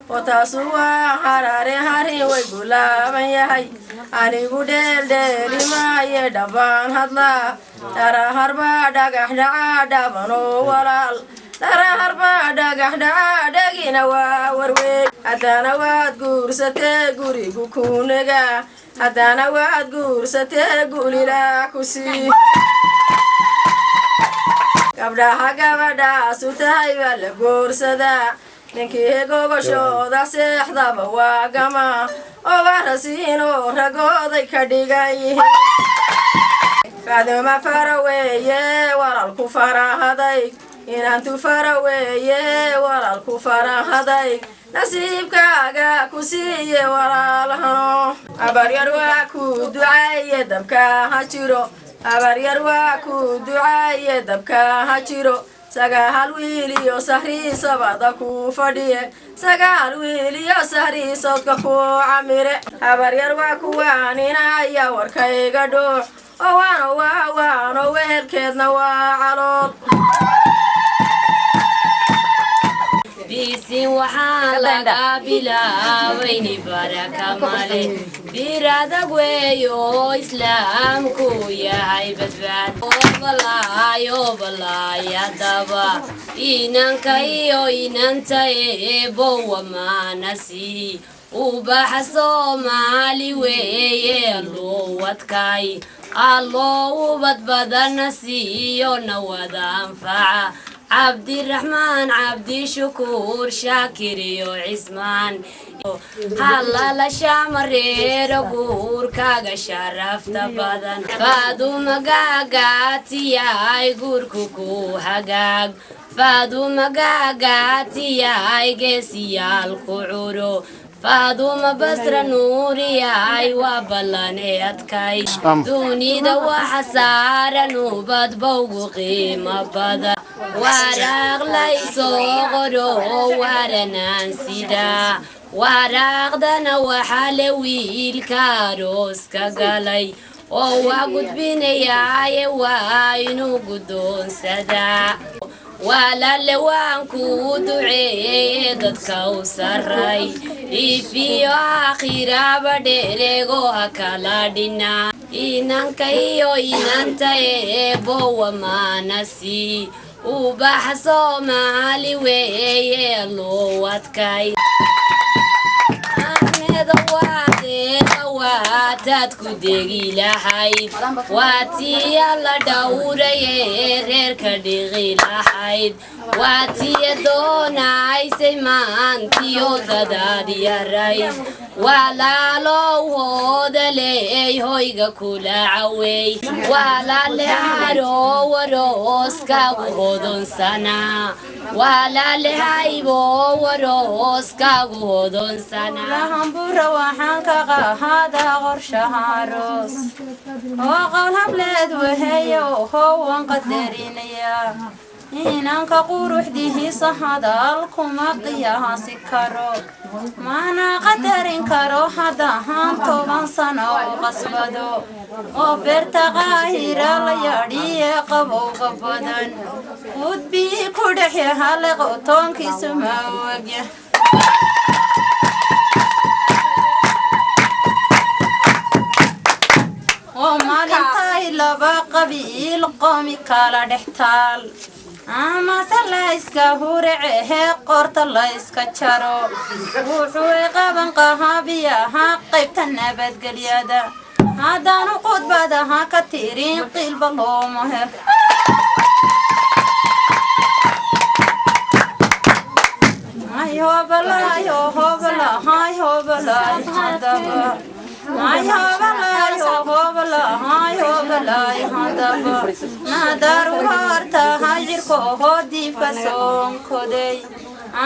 Oo taasu waa xaraare harin way gulaaban yahay. Anigu dheeldheeli maaye, dhabaan hadlaa. Dharaharbaa dhagax dhacaa dhabanoo walaal, dharaharbaa dhagax dhacaa dhegina waa warweyn. Haddana waad guursatee gurigu kunaga, haddana waad guursatee gulilaa ku sii. Gabdhaha gabadhaasu tahay baa la guursadaa. Ninkii gogashooda seexdaba waa gama oo warasiinoo ragooday ka dhigan yihiin. Faaduma fara weeye walaalku farahaday, inantu fara weeye walaalku farahaday. Nasiibkaaga ku siiye walaalhano. Abaryar waa ku duceeye, dabka ha jiro. Abaryar waa ku duceeye, dabka ha jiro. 9 wiil iyo sahriisabada ku fadhiye, 9 wiil iyo sahriisoodka ku camire. Habaryar waa kuwaaninaya warkayga dhuux oo waano waa waano, wehelkeedna waa calool. Bisin waxaan laga bilaabayni baraka male, biradag weeyo islaamku yahay badbaad. Obalaayo balaay haddaba inanka iyo inanta eebowa maanasi ubaxa Soomaali weeye loo wadkay. Alloo ubad badana siiyo nawada anfaca: Cabdiraxmaan, Cabdishukuur, Shaakir iyo Cismaan. Halala shaamareero guurkaaga sharafta badan. Faaduma gaagaatiyay guurku ku hagaag. Faaduma gaagaatiyay geesiyaal ku curo. Faaduma Basra Nuuriyay waa ballane adkay. Dunida waxa saaran ubad bowgu qiimo badan. Waraaq laysoo qoro waranaan sidaa, waraaqdana waxaa le wiilka arooska galay oo waa gudbinayaaye, waa inuu guddoonsadaa. Walaale waan kuu duceeye, dadka u saray ifiyo aakhiraaba dhereego ha kala dhina. Inanka iyo inanta eebowa maanasi ubaxa Soomaali weeye loo adkay. Axmedo waadeeqa waataad ku degi lahayd, waa tiya la dhowraye reerka dhiqi lahayd, waa tiya doonaysay maantiyo dadaad yarayd. Walaalow hoodaleey hoyga kula cawey. Walaale haro warooskaagu hodonsanaa. Walaale haybo warooskaagu hodonsanaa. Hambura waxaan ka qahaadaa qorshaha aroos oo qowl hableed weheyo howan qadarinayaa. Inanka quruxdihiisa hadal kuma qiyaasi karo, mana qadarin karo. Haddahaan 10 sano oo qasbado oo beerta Qaahira la yadhiye qabowga badan qudbii ku dhex yahale qotoonkiisu maawagya. Oo maalintay laba qabiil qoomi kala dhex taal amase layska hurecehe qoorta layska jaro, wuxuu qaban qahaabiyaha qaybta nabadgelyada. Haddaanu khudbadaha ka tirin qiilba looma hel. Ay hobalay hobalay hobalay hadaba, ay hobalay hobalay hobalay hadaba. Nadaru hortahay jirko hodiibka soonkoday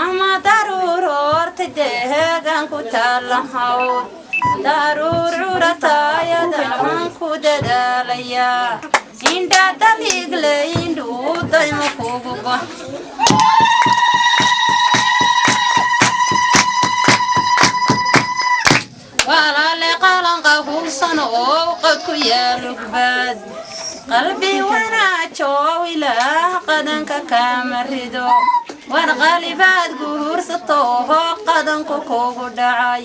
ama daruur hortay deegan ku taalahaw, daruur curatayadahan ku dadaalayaa. Indha daliigle indhuu daymo kugu go. Walaale qalanqa hubsan oo qad ku yaalugbaad, qalbi wanaajo ilaah qadanka kama rido. War qalibaad guursato oo qadanku kugu dhacay.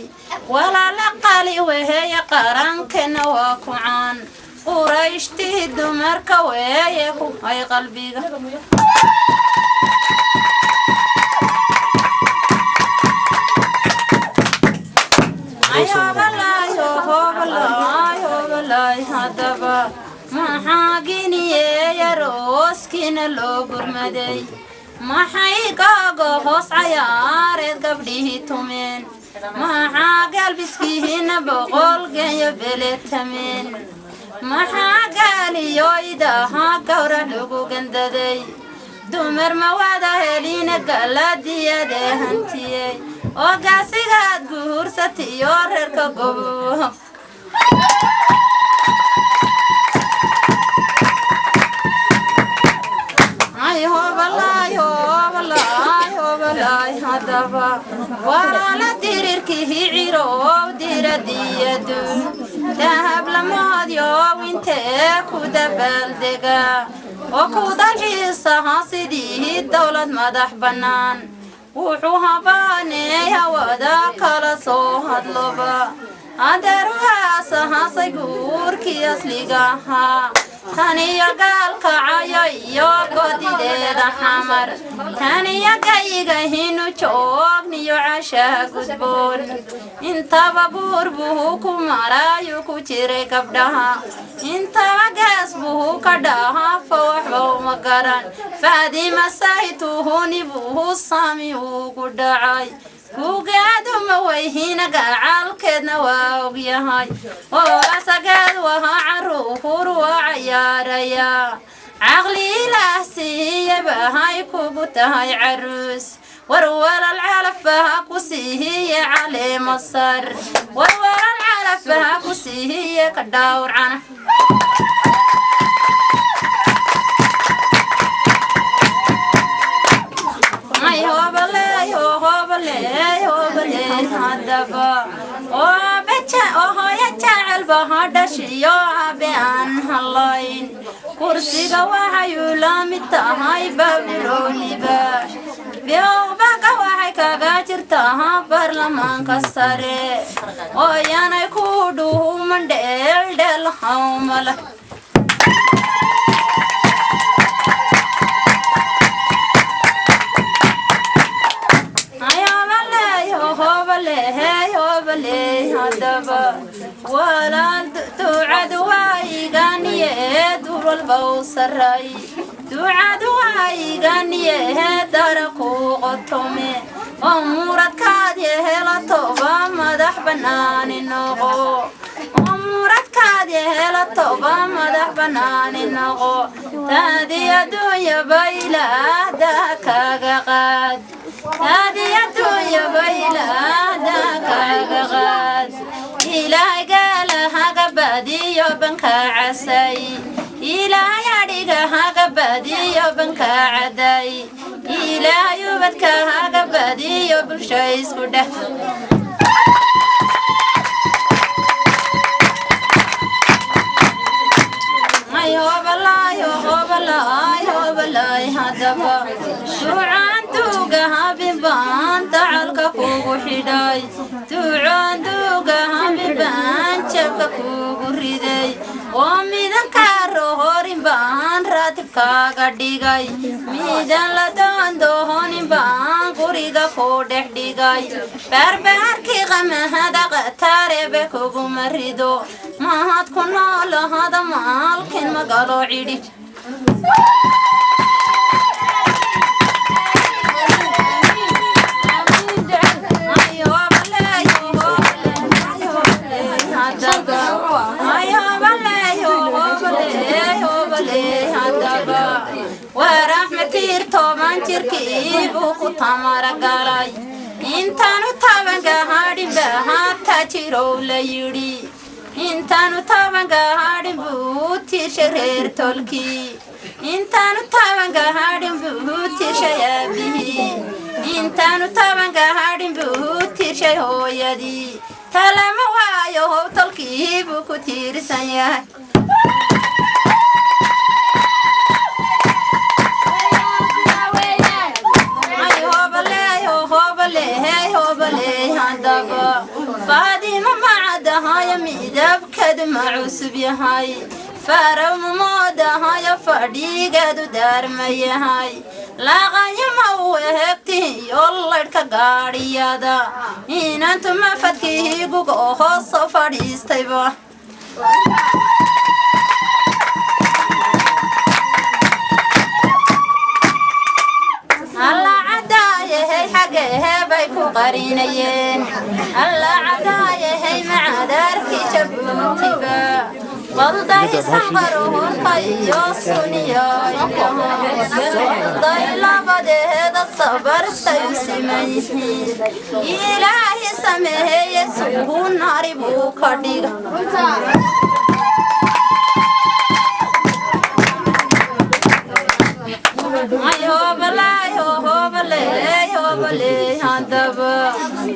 Walaala qali weheeye, qarankeenna waa ku caan. Qurayshtii dumarka weeye ku hay qalbiga. Hadaba maxaa giniyeeya rooskiina loo gurmaday? Maxay gaago hoos cayaareed gabdhihii tumeen? Maxaa galbiskihiina 100 genyo beletameen? Maxaa gaaliyoidaha gawrac lagu gandaday? Dumar mawada helina galadiyadee hantiyey oo gaasigaad guursatiyo reerka gobo. Hadaba walaala dirirkihi cirow diradiyadu dahab lamoodyow intee ku dabaaldega oo ku dalxiisaha sidii dowlad madax bannaan. Wuxuu habaaney hawada kala soo hadloba adeeruhaasahasay guurkii asliga ahaa. Taniyo gaalkacayo iyo godideeda Xamar, taniyo gayiga hinu joogniyo cashaha gudboon, intaba guur buhu ku maraayu ku jiray gabdhaha, intaba gees buhu ka dhaafo waxba uma garan. Faadima saytuhuni buhu sami ugu dhacay kugaaduma wayhina, gacaalkeedna waa ogyahay oo asageed waha caruur waa cayaaraya. Caqli Ilaah siiye bahay kugu tahay caruus. War walal calaf baha ku siiye caleemasar. War walal calaf baha ku siiye ka dhawrcana. Hadaba oo hooyo jecel baha dhashiyo abe aan halayn, kursiga waxayuu la mid tahay Babiloniba. Biowbaga waxay kaga jirtaa baarlamaanka sare ooyanay ku dhuuman dheeldheel hawmala. Hadaba walaal ducad waayiganiye dur walba u saray, ducad waayiganiye dara ku qotome oo muradkaad yeelatoba madax banaani noqo, oo muradkaad yeelatoba madax banaani noqo. Taadi adduunyaba ilaahda kaga qaad, taadi adduunyaba ilaahda kaga qaad. Ilaahay gaala haga badiyo banka casay, Ilaahay adhiga haga badiyo banka caday, Ilaahay ubadka haga badiyo bulsha isku dheh. Hadaba ducaan duuga habibaan dacalka kugu xidhay, ducaan duuga habibaan jabka kugu riday, oo midanka rohorin baan raatibkaaga dhigay, midan la doondoohonin baan guriga ku dhex dhigay. Baarbaarkii qamahada qatarebe kuguma rido, mahad ku noolahada maalkin magalo cidhi. Waraxmatiir 10 jirkii buu ku tamaragalay, intaanu tabanka hadhin bahaata jirow la yidhi, intaanu tabanka hadhin buu tiirshay reer tolkii, intaanu tabanka hadhin buu tiirshay aabihii, intaanu tabanka hadhin buu tiirshay hooyadii. Talama waayo how tolkii buu ku tiirsan yahay. Haddaba Faadima macadahaya midabkeedu ma cusub yahay, farawma moodahaya fadhigeedu daarma yahay, laaqanya ma u ehegtihiyo laydhka gaadhiyada, inantu mafadkiiguga oo hoosoo fadhiistayba. Alla cadaayahay, xageehe bay ku qarinayeen? Alla cadaayahay, macadaarkii Jabuutiba balday sanqaroorka iyo suniya, day labadeeda sabarsay u siman yihiin. Ilaahi sameeye suhu naari buu ka dhiga. Hadaba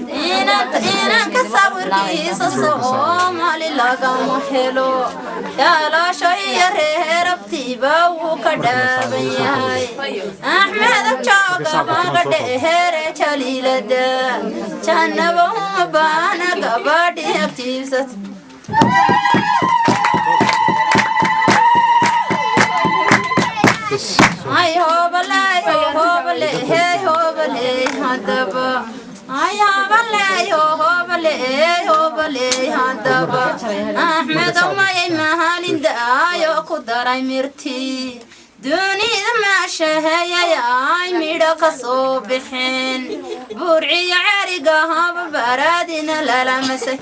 inanka sawirkiisa Soomaali lagama helo, dhalaasho iyo reerabtiiba wuu ka dhaaban yahay. Axmed jooga magadhehere jaliilada jannaba uma baana gabadhi agtiibsat. Ay hobaley, hobaley, hey hobaley. Haddaba ay hobaley, hobaley, hobaley. Haddaba Axmed mayay mahalinda ayo ku daray mirtii dunida maashaheyay ay midho ka soo bixeen Burciyo ceriga haba baraadina lalamasay.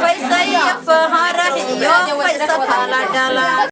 Faysa iyo faharax iyo faysa kala dhala.